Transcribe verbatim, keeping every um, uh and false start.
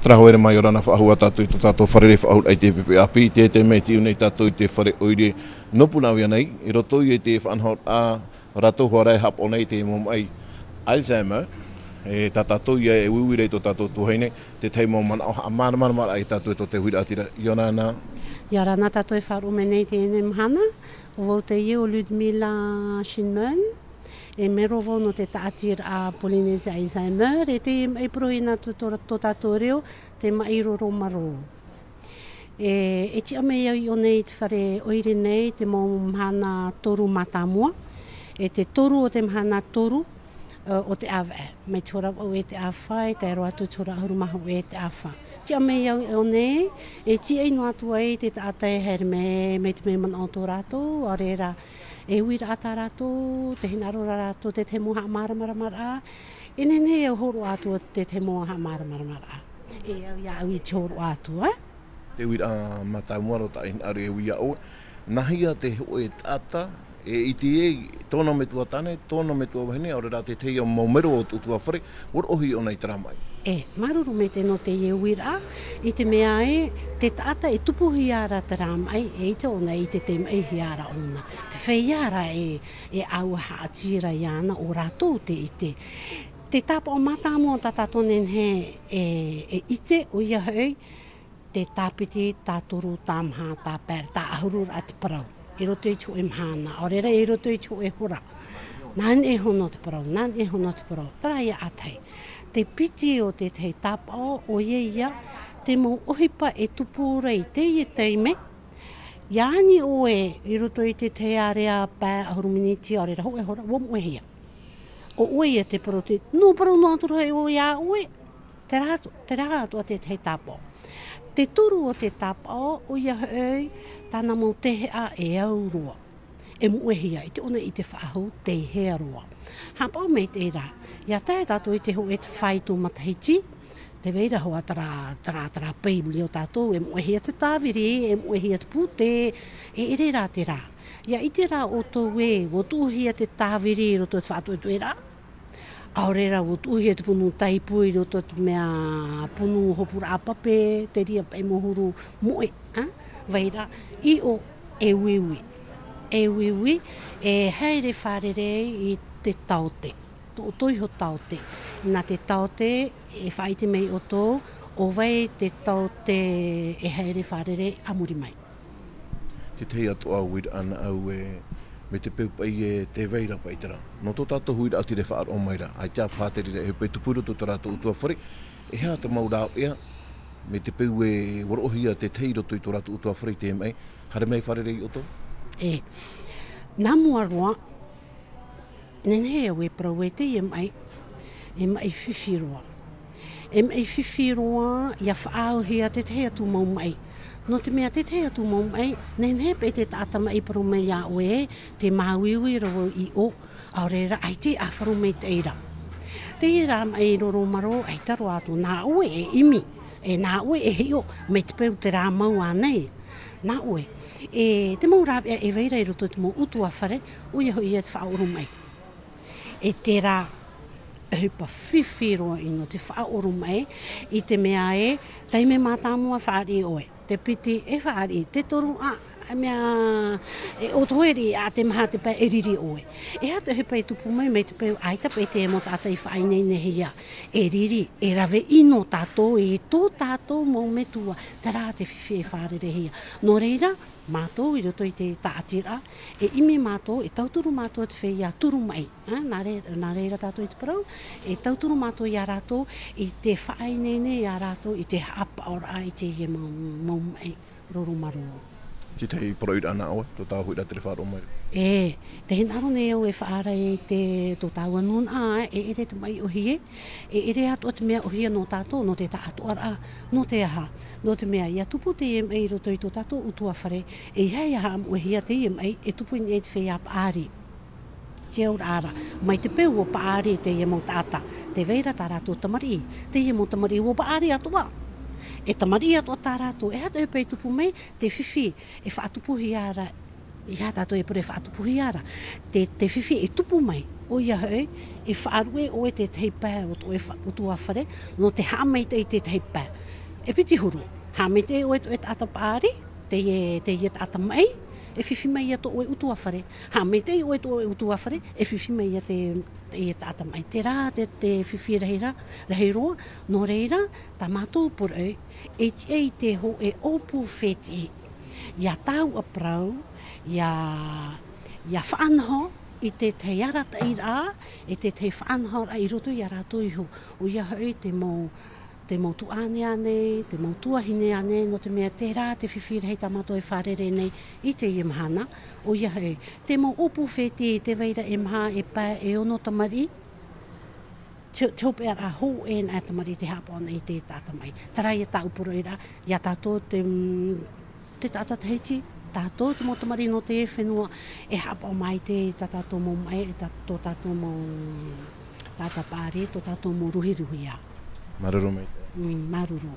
Rā haere mai, ʻia ora na faʻahou tātou i tō tātou fārerei-faʻahou-raʻa i te pepe ʻāpī, i teie mahana tē ʻite nei tātou i te fare ʻoire nō Punaauia nei, i roto i te faʻanahoraʻa rātou hoʻi e haʻapaʻo nei i te mau maʻi Alzheimer, e tā tātou ia e uiui ra i tō tātou tuahine, te tahi mau manaʻo haʻamāramaramaraʻa ia tātou i tō te uiraʻatira. ʻIa ora na. ʻIa ora na tātou e faʻaroʻo mai nei i teie mahana, ʻo vau teie ʻo Ludmilla Schinman, e mero vau nō te taʻatiraʻa Polynesia Alzheimer, e teie maʻi parau ïa nā tō, tō, tō tātou reo, te maʻi roro marō. E, e tiʻa mai au i ʻō nei i te fare ʻoire nei, te mau mahana toru mātāmua, e te toru o te mahana toru, ā, o te ʻāvaʻe. Mai te hora vaʻu e te ʻāfa, e tae roa atu te hora ʻahuru mā hōʻē e te ʻāfa. Tiʻa mai au i ʻō nei, e tīaʻi noa atu ai te taʻata e haere mai, mai te mea manaʻo tō rātou, ʻaore rā, e uiraʻa tā rātou, tē hinaʻaro ra rātou te tahi mau haʻamāramaramaraʻa, e nehenehe au e hōroʻa atu te tahi mau haʻamāramaramaraʻa. E au iāʻu i te hōroʻa atu, ā? Te uiraʻa mātāmua roa tā ʻoe e hinaʻaro e ui iā ʻoe. Nāhea te hōʻē taʻata, e ʻite ai, tōna metua tāne, tōna metua vahine, ʻaore rā te tahi mau mero o te ʻutuāfare, ʻua roʻohia ʻōna i terā maʻi. E, māuruuru maitaʻi nō teie uiraʻa, i te mea ē, te taʻata e tupuhia ra terā maʻi, e ʻite ʻōna, e ʻite tei maʻihia ra ʻōna. Te feiā rā e, e ʻāua haʻati ra iāna ʻo rātou te ʻite. Te tāpaʻo mātāmua tā tātou e nehenehe e, e ʻite, ʻoia hoʻi, te tāpiti, tātoru, tāmaha, tāpae, tāʻahuru rā te parau. I roto i te hōʻē mahana, ʻaore rā, i roto i te hōʻē hora. Nā niʻa iho nō te parau, nā niʻa iho nō te parau. Terā ïa ʻa tahi. Te piti o te tahi tāpaʻo, ʻoia ïa, te mau ʻohipa e tupu ra i teie taime, ʻia ani ʻoe i roto i te tahi ārea pae, ʻahuru miniti, ʻaore rā hōʻē hora, ʻua moʻehia. ʻO ʻoe ïa te parau te, nō parau noa atu ra hoʻi ʻoe iā ʻoe, terā atu, terā atoʻa te tahi tāpaʻo. Te toru o te tāpaʻo, ʻoia hoʻi, tāna mau tēhea e au roa. E moʻehia, ʻite ʻōna i te faʻahou, tei hea roa. Haʻapaʻo maitaʻi rā, ʻia tae tātou i te hōʻē fāito matahiti, tē vai ra hoʻi terā, terā, terā pae i muri iā tātou, e moʻehia te tāviri, e moʻehia te pūtē, e ʻere rā terā. ʻIa ʻite rā ʻoutou ē, ʻua tuʻuhia te tāviri i roto i te faʻatuʻetuʻeraʻa. ʻAore rā, ʻua tuʻuhia te punu tāipu i roto i te mea punu hopuraʻa pape, te reira paʻi mau huru moʻe, ā? Vai ra, ʻio, e uiui. E uiui, e haere fārerei i te taote. Tō, tō iho taote. Nā te taote, e faʻaʻite mai ʻoutou, ʻo vai te taote e haere fārerei a muri mai. Te tahi atoʻa uiraʻa nāʻu ē, mai te peu paʻi ē tē vai ra paʻi terā. Nō tō tātou uiraʻatira e faʻaroʻo mai ra, ʻaita e pātereraʻa e paʻi tupu i roto i tō rātou ʻutuāfare, e aha te mau rāveʻa, mai te peu ē ʻua roʻohia te tahi i roto i tō rātou ʻutuāfare i te maʻi, haere mai fārerei ʻoutou? E, nā mua roa, nehenehe au e parau ē teie maʻi, e maʻi fifi roa. E maʻi fifi roa, ʻia faʻaauhia te tahi atu mau maʻi. Nō te mea te tahi atu mau maʻi, nehenehe paʻi te taʻata maʻi parau mai iā ʻoe, tē māuiui ra vau i ʻō, ʻaore rā, ʻaita e ʻāfaʻi maitaʻi ra. Teie rā maʻi roro marō, ʻaita roa atu, nā ʻoe e ʻimi, e nā ʻoe e hiʻo, mai te peu terā mau ānei. Nā ʻoe, e te mau rāveʻa e vai ra i roto i te mau ʻutuāfare, ʻoia hoʻi ïa te faʻaʻoromaʻi. E terā, e ʻohipa fifi roa ʻino te faʻaʻoromaʻi, i te mea ē, taime mātāmua fāriʻi ʻoe, te piti e fāriʻi, te toru, ā, mea, e ʻōtoheri, ā, te maha te pae e riri ʻoe. E aha te ʻohipa e tupu mai, mai te peu ʻaita paʻi te mau taʻata i faʻaineinehia, e riri, e rave ʻino tātou, i tō tātou mau metua, terā te fifi e fārereihia. Nō reira, mātou i roto i te taʻatiraʻa, e ʻimi mātou, e tauturu mātou te feiā turu maʻi. Ā, nā re-, nā reira tātou i te parau, e tauturu mātou iā rātou, i te faʻaineine iā rātou, i te haʻapaʻoraʻa i teie mau, mau maʻi roro marō. Te tahi parauʻiraʻa nā ʻoe, tō tāua huiraʻatira e faʻaroʻo mai ra. E, tē hinaʻaro nei au e faʻaara i te, tō tāua nūnaʻa, e ʻere te maʻi ʻōhie, e ʻere atoʻa te mea ʻōhie nō tātou, nō te taʻatoʻaraʻa, nō te aha, nō te mea, ʻia tupu teie maʻi i roto i tō tātou ʻutuāfare, e ʻeiaha e haʻamoʻehia teie maʻi, e tupu i niʻa i te feiā paʻari. Te auraʻa ra, mai te peu ʻua paʻari teie mau taʻata, tē vai ra tā rātou tamariʻi, teie mau tamariʻi ʻua paʻari atoʻa. E tamariʻi atoʻa tā rātou, e aha te ʻohipa e tupu mai, te fifi, e faʻatupuhia ra, e aha tātou e parau e faʻatupuhia ra, te, te fifi e tupu mai, ʻoia hoʻi, e faʻaruʻe ʻoe te tahi pae o tō ʻoe fa-, ʻutuāfare, nō te haʻamaitaʻi i te tahi pae. E piti huru. Haʻamaitaʻi ʻoe tō ʻoe taʻata paʻari, teie, teie taʻata maʻi, e fifi mai ia tō ʻoe ʻutuāfare. Haʻamaitaʻi ʻoe tō ʻoe ʻutuāfare, e fifi mai ia te, teie taʻata maʻi. Terā te, te fifi rahi ra, rahi roa, nō reira, tā mātou poroʻi, e tiʻa i te hōʻē ʻōpū fētiʻi. Ia tāuʻa parau, ia, ia faʻanaho i te tahi arataʻiraʻa, e te tahi faʻanahoraʻa i roto ia rātou iho. ʻOia hoʻi te mau, te mau tuʻāne ānei, te mau tuahine ānei, nō te mea terā te fifi rahi tā mātou e fārerei nei i teie mahana. ʻOia hoʻi, te mau ʻōpū fētiʻi, tē vai ra e maha, e pae, e ono tamariʻi, te, te hopeʻaraʻa hōʻē nā tamariʻi tē haʻapaʻo nei i te taʻata maʻi. Terā ia tāʻu poroʻiraʻa, ia tātou te, te taʻata Tahiti, tātou te mau tamariʻi nō te fenua, e haʻapaʻo mai te, tā tātou mau maʻi, e tā, tō tātou mau taʻata paʻari, tō tātou mau ruhiruhia. Māuruuru maitaʻi. Mm, māuruuru.